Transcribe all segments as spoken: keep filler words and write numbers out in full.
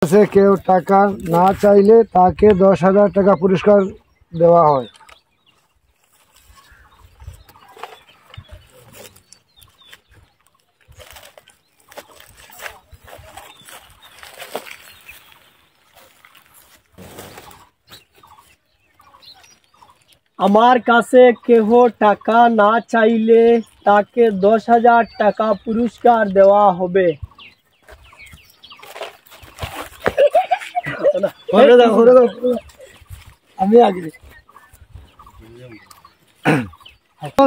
কাছে কেউ টাকা না চাইলে তাকে দশ হাজার টাকা পুরস্কার দেওয়া হয়। আমার কাছে কেহ টাকা না চাইলে তাকে দশ হাজার টাকা পুরস্কার দেওয়া হবে। করে দাও, করে দাও, করে দাও। আমি আগে।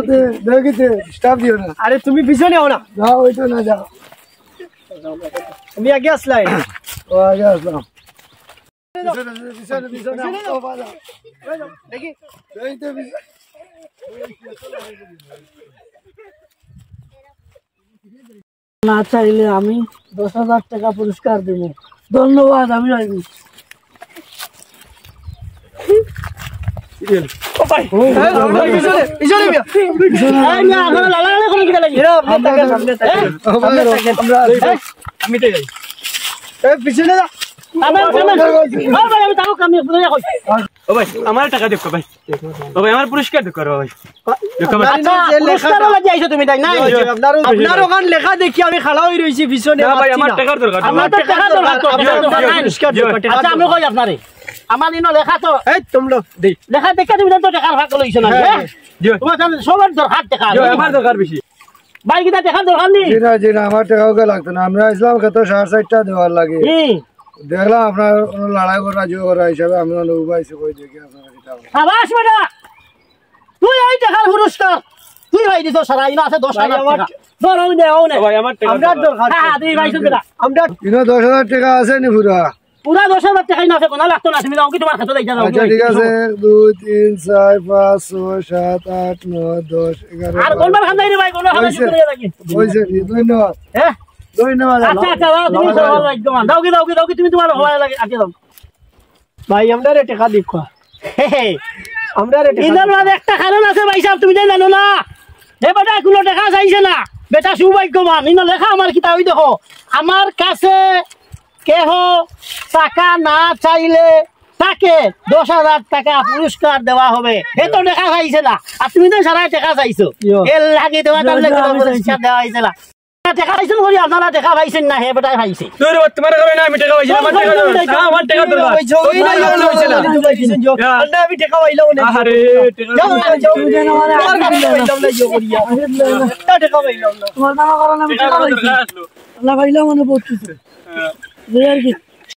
দে-, দেখি দে, disturb দিও না। আরে তুমি পিছনে আও না। যাও, ওই তো না, যাও। তুমি আগে আসলাই। ও আগে আসলাম। পিছনে, পিছনে, পিছনে, পিছনে। ও বাবা। দেখি। এই তো পিছনে। না চাইলে আমি দশ হাজার টাকা পুরস্কার দেব। ধন্যবাদ, আমি আইবো। ও ভাই, এই, এই, পিছনে, পিছনে মিয়া। এই মিয়া, আপনারা লালা লালা করে কিতা লাগি? এরা আপনার টাকা, সামনে টাকা। হ্যাঁ? ও ভাই, সামনে টাকা। আমরা এই, আমি তো যাই। এই, পিছনে যা। আমার, আমার, আমার ভাই, আমি তাও কামে বুঝে কই। ও ভাই, আমার টাকা দেখো ভাই। ও ভাই, আমার পুরস্কার দেখো ভাই। দেখো ভাই। আচ্ছা, যে লেখা পুরস্কার লাগি আইছো তুমি, তাই না? জি, জি, আপনারও আপনার ওখান লেখা দেখি আমি খাড়া হই রইছি পিছনে, না ভাই, ভাবছি আমার না। টাকার দরকার। আমার তো টাকার দরকার তো, জি, জি, জি, পুরস্কার জি। দরকার, টাকা আচ্ছা, আমি দরকার। কই আপনারে। আমার ইনো লেখা তো। এই, তোমরা, দেই। লেখা দেখে তুমি তো টাকার ফাঁক লইছো না, হ্যাঁ, হ্যাঁ? জি। তোমার তাহলে সবার দরকার টাকা। জি, আমার দরকার বেশি। ভাই, কিতা টাকার দরকার নি? জি না, জি না, আমার টাকা ওকে লাগতো না। আমরা ইসলাম খেতে সাড়ে চারটা দেওয়ার লাগে। হুম। দেখলাম আপনার কোনো লড়াই করা, জুয়া করা হিসাবে আমি অন্য উপায় এসে কই দেখি আপনারা কিতা বলেন। সাবাস বেটা, তুই এই টাকার পুরস্কার, তুই ভাই দিছ সারা, ইনো আছে দশ হাজার ভাই, আমার টাকা। ধরো, ওই নে, ওই নে। ভাই, আমার টাকা আমরা দরকার। দরকার। হ্যাঁ, হ্যাঁ, তুই ভাই, শুন না। আমরা ইনো দশ হাজার টাকা আছে নি পুরা? পুরা দশ হাজার টাকা ইনো আছে, কোনো লাগতো না, তুমি যাও কি তোমার খাতা যাইতা যাও, আচ্ছা, ঠিক আছে। এক, দুই, তিন, চার, পাঁচ, ছয়, সাত, আট, নয়, দশ, এগারো, আর বারো। কোনবার খান যাই রে ভাই, কোনবার খান যাই হইছে। রে ভাই? হইছে নি, ধন্যবাদ। হ্যাঁ? ধন্যবাদ। আচ্ছা, আচ্ছা, দাও, তুমি সবার একদম। দাও কি, দাও কি, দাও কি, তুমি তোমার হওয়ার লাগে, আগে দাও। ভাই, আমরারে টাকা দিবা। হে, হে। আমরারে টাকা ইনোর দিবা। মাঝে একটা কারণ আছে ভাই সাহেব, তুমি যে জানো না। এ বেটা কোনো টাকা চাইছে না। বেটা সৌভাগ্যবান। ইনো লেখা আমার কিতা ওই দেখো। আমার কাছে কেহ টাকা না চাইলে তাকে দশ হাজার টাকা পুরস্কার দেওয়া হবে। হে তো টাকা চাইছে না। আর তুমি তো সারা টাকা চাইছো। ইয়ো। এর লাগি তোমার না, তাহলে না, কোনো আমি পুরস্কার চাইছি। দেওয়া হইছে না। টাকা পাইছইন করি, আপনারা টাকা পাইছইন না, হে বেটায় পাইছে। তোর বাবা, তোমার টাকা না, আমি টাকা পাইছি না, আমার টাকা দরকার। না, আমার টাকা দরকার। ওই যে, ওই না, ওই না, ওই না, ওই না, ওই না, ওই না, ওই না। না, আমি টাকা পাইলাম না। আরে, টাকা যাও, যাও, যাও। তোমার কাছে পাইলাম না, ইয়ে করিয়া। না, টাকা পাইলাম না। তোমার টাকা কারণে আমি টাকা টাকা পাইছি। দরকার আসলো। আল্লাহ পাইলাম মানে বহুত কিছু। হ্যাঁ। এই আর কি।